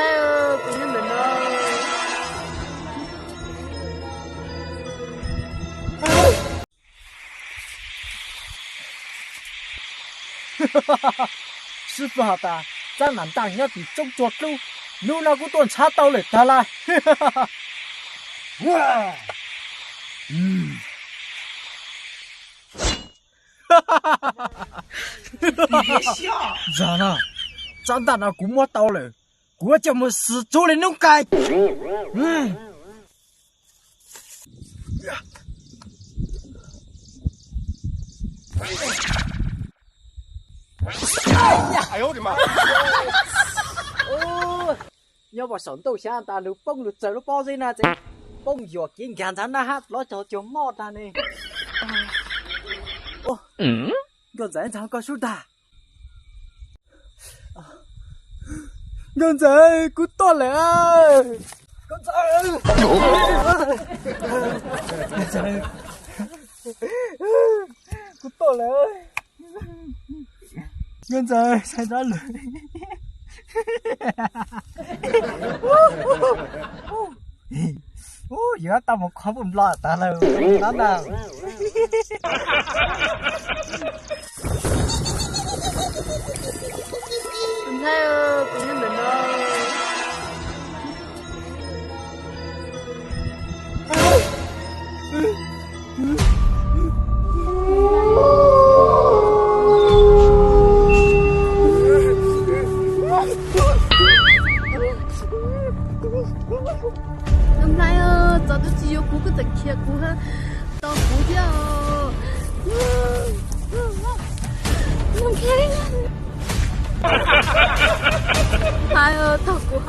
Ntxhais, kuv nyob ntawm no. Sib fwb has tas, txab nam ntaj nyob tim tsoob tsua dlub, hnub no kuv tuaj ntshav tau lawm tag lawm. Zag na, txab ntaj no kuv muab tau lawm, kuv yuav coj mus xwm txuv li noob qai. Nyob pem saum ntuj xyab tas lug poob lug txawg lub pob zeb na ces poob yuam kev nkag ntxhab nab hab lov cog cuag mob tag ne. Nkauj ntxawm, ntxhais koj sub tag. Nkauj ntxawm, kuv tuaj lawm. Nkauj ntxawm, kuv tuaj lawm. Nkauj ntxawm, saib rov lawm. Ub, yuav tau mus qhov npuj nplo tas lawm no ntag. Ntxhais, kuv nyob ntawm no. Ntxhais, txog twb tsis yuav kuv, koj tseem khiav kuv, tos kuv thiab. Ntxhais, tos kuv,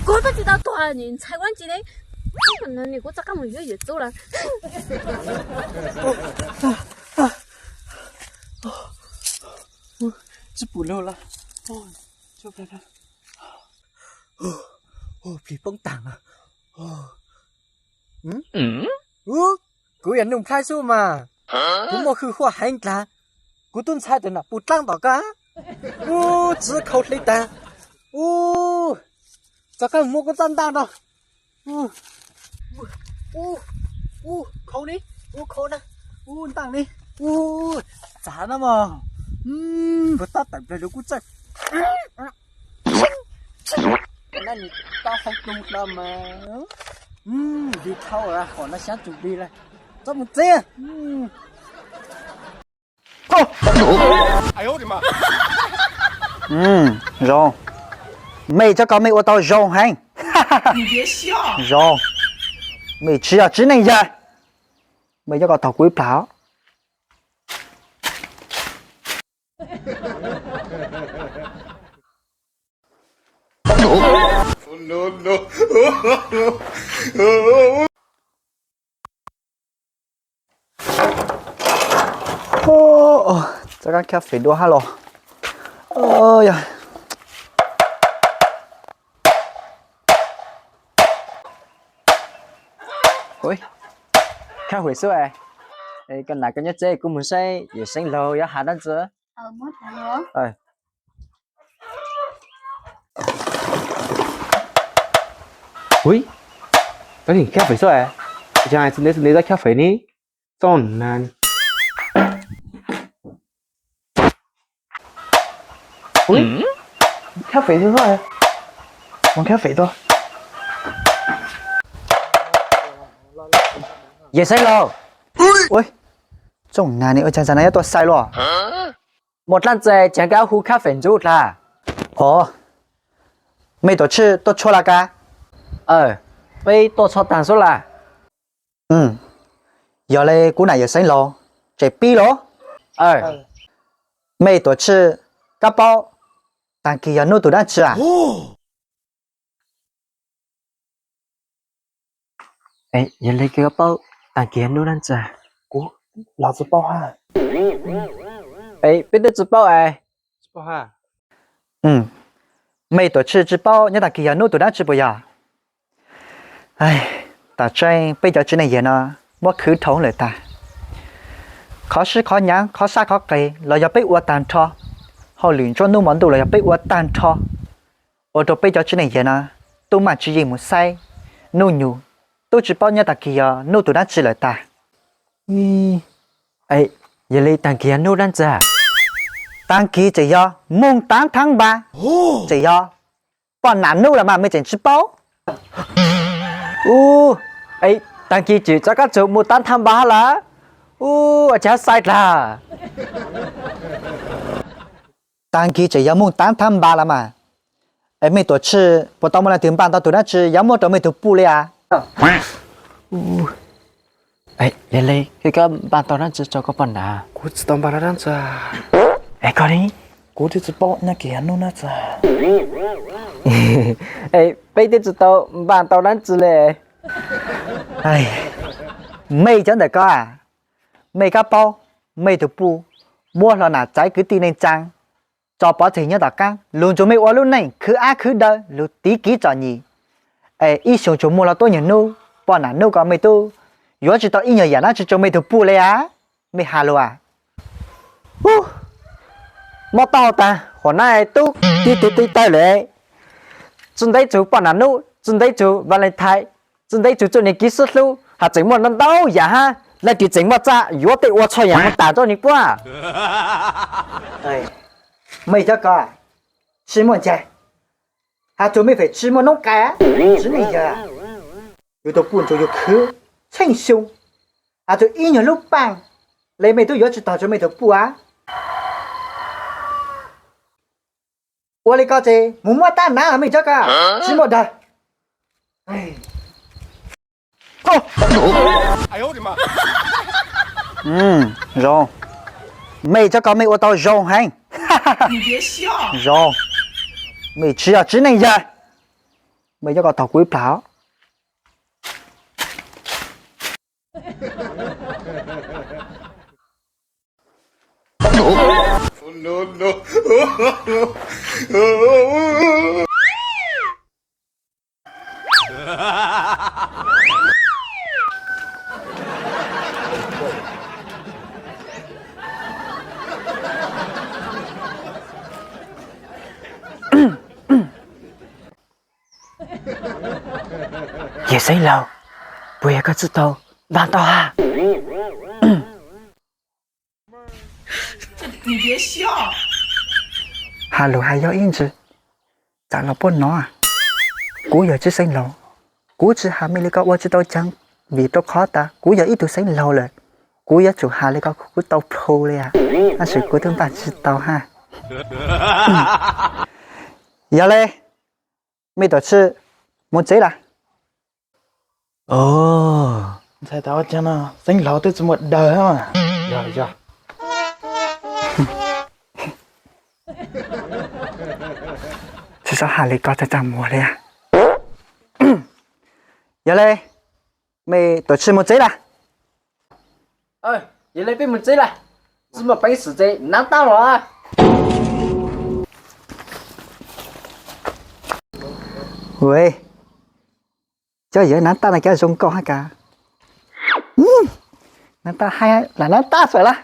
kuv twb tsis tau tuag, ntxhais ua dab tsi ne? Nws kuv txoj qab mus yuav yawm txub lawm. Tsis pum lug lawm. Plis poob tag lawm. Kuv yog Nuj Nplhaib xwb mas, kuv muaj hwj huaj heev dlaag. Kuv tub ntxhais tus nam pus dlaab tom koj, ub, txwv khau hli tag, ub, txog koj muab kuv txoj ntaaj no, ub, ub, khau ni, ub, khau na, ub, ntaaj ni, ub, txav na mog, kuv tab tawm plaws lug kuj txawj. Nab nws tau hau tus hlo mas, npig thau hom no xyaav tsum npig lawm, txhob mus txiv. Zoo, mej cov ko mej ua tau zoo heev. Zoo, mej tsis yog txiv neej yawg, mej cov ko taug kuv ib plag. Txoj kab khab fem dua hab los. Yog, khab fem xwb. Koj nam koj nyob tsev, kuv mus saib yawm Xeev Laug yuav has dab tsi. Ui, kab fem xwb. Tsis hais txiv ntev txiv ntev txoj kab fem ni, txoj na. Ui, kab fem xwb, mus kab fem tuaj. Yawm Xeev Laus, ui, txoj na ni ua cas zaum no yuav tuaj sai luaj? Muaj dlaab tsi ces koj hu kab fem ntxuv dlaag? Os, mej tuam tshwj tuaj txhua lawm ka? Peb tuaj txhua taag xwb lawm. Yog le kuv nam yawm Xeev Laus, tseem pib los? Mej tuam tshwj kab paub taag kis yog nub tug dlaab tsi a? Yog le koj paub taag kis yog nub dlaab tsi? Kuv los tsis paub hab. Peb twb tsis paub es. Mej tuam tshwj tsis paub nyob taag kis yog nub tug dlaab tsi puas yog? Tam tseeb peb cov txiv neej yawg no muab khwv dhau lawm tag. Qhov sib qhov nyaav, qhov sab qhov qes los yog peb ua taag nrho, hauj lwm nruab nub mo ntuj los yog peb ua taag nrho. ua rau peb cov tsev neeg yawg no tub maj tsis yeej mus saib Nuj Nyug, tub tsis paub nyob tag kis yog Nuj tus dab tsi lawm tag. Yog li tag kis yog Nuj dab tsi? Tag kis tseem yog mooj tav thab npas, tseem yog poj nam Nuj los mas mej tseem tsis paub. Tag kis tseem tso kab tsum mooj tav thab npas hab lawm. Ua cas sai dlag. Tag kis tseem yog mooj tav thab npas los mas. Es mej tuam tshij puas tau muaj leej twg npaj tau tus dab tsi yuav muab rau mej tug puj li as? Yog li koj npaj tau dab tsi rau koj poj nam? Kuv tsis tau npaj tau dab tsi. Es koj ne? Kuv twb tsis paub nyob kis yog Nuj dab tsi. Es peb twb tsis tau npaj tau dab tsi li. Mej cov ntawm ko, mej kab paub, mej tug puj muab hlo nam txaiv kwv tij neej tsaa tso pov tseg nyob tom qaab, lug nrug mej ua lub neej khwv ab khwv daw lug tiv kiv tsom nyem. Es ib xyoo tsuas muaj hlo tuab nyuag nub, poj nam Nuj ko mej tub yuav tsis tau ib nyuag yam dab tsi rau mej tug puj li as. Mej has lug as. Mob taub hau taag, huam nab tub tig tig tig tawg lawm. Tsi ntev tsug poj nam Nuj, tsi ntev tsug Valentine, tsi ntev tsug txuj niag kiv sib hlub, has tseem muaj ntau ntau yam hab, leej twg tseem muaj txaj yuav tej ua txhua yam moog tas rau nwg puab. Mej cov ko tsi muaj ncaig, has txug mej feem tsi muaj noob qai, tsi neej yawg. Yug tug puj nrug yug khwv tsheej xyoo, has txug ib nyuag lub paaj le mej tub yuav tsi tau rua mej tug puj a. Ua li ko ces mus muab tab nav los mej cov ko, tsi muaj dawg. Zoo, mej cov ko mej ua tau zoo heev. Zoo, mej tsi yog tsi neej yawg. Mej cov ko taug kuv ib plag os. Yawg Xeev Laus, puas yog koj tsi tau npaj tau has? Has lug has yog ib ntsis, txav los puab nov. Kuv yog tsi Xeev Laus, kuv tsi has mej li ko ua tsi tau caag, vim rau qhov tas kuv yog ib tug Xeev Laus lawm, kuv yuav tsum has li ko kuv tau plhu li as, tab sis kuv twb npaj tsi tau hab. Yog le, mej tuam tshij mus tsev lawm. Ntxhais tas ua caag no Xeev Laus twb tsi muaj dawg. Yog, yog. Tsi txhob has li ko tag tag muag li. Yog le, mej tuam tshij mus tsev lawm. Yog le peb mus tsev lawm, tsi muaj peev xwm tsev, nav tab los. Cov yawg nav tab no cas zoo nkauj hab cas. Nav tab hab lam nav tab xwb lawm.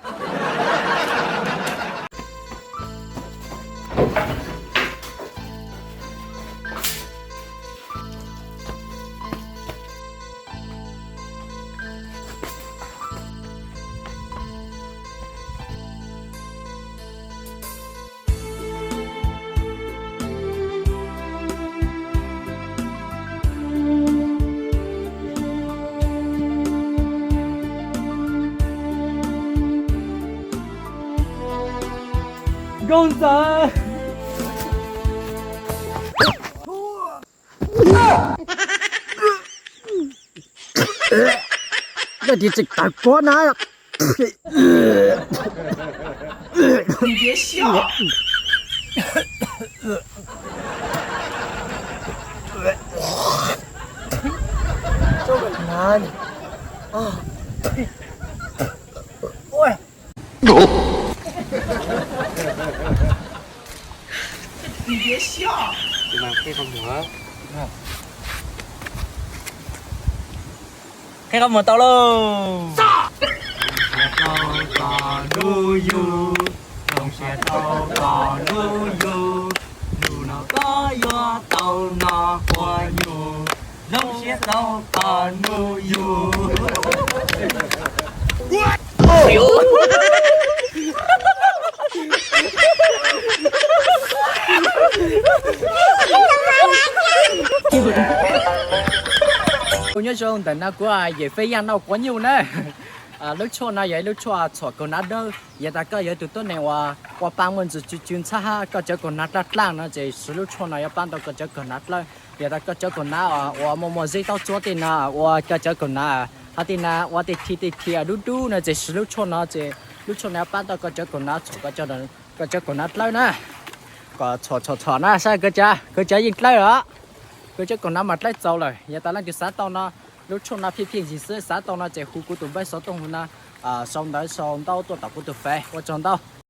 Nkauj ntxawm. Dej tis tseem tawg kuav na. Qhib qhov muag tau lauj. Tau tom lub yug, tau siab tau tom lub yug, yug no Koj yuav tau no quas nyuj, zoo siab tau tos nug yug. Kuv nyob zoo ntawm no kuv Yawm Fej Yaj noj quav nyuj na. Lub tshuaj no yog ib lub tshuaj txhuam kaug hnav dawb. Yog tas koj yog tus tuab neeg uas ua pa muaj ntsis tsw tsw ntxhab hab koj cov kaug hnav dlawb dlawb no ces siv lub tshuaj no yuav pab tau koj cov kaug hnav dlawb. Yog tas koj cov kaug hnav uas muaj muaj zeb taub tsuab tej no, ua koj cov kaug hnav hab tej no ua tej thi tej thi dub dub no ces siv lub tshuaj no ces lub tshuaj no yuav pab tau koj cov kaug hnav txhuam koj cov kaug hnav dlawb na. Kom txhuam txhuam txhuam na saib koj cov, koj cov yeej dlawb os. Koj cov kaug hnav mas dlawb txaus lawm. Yog tas leej twg xav tau no, lub tshuaj no pheej pheej yig xwb, xav tau no ces hu kuv tus npawb xov tooj no sau ntawv sau ntaub tuaj tom kuv tus Fev. Ua tsaug ntau.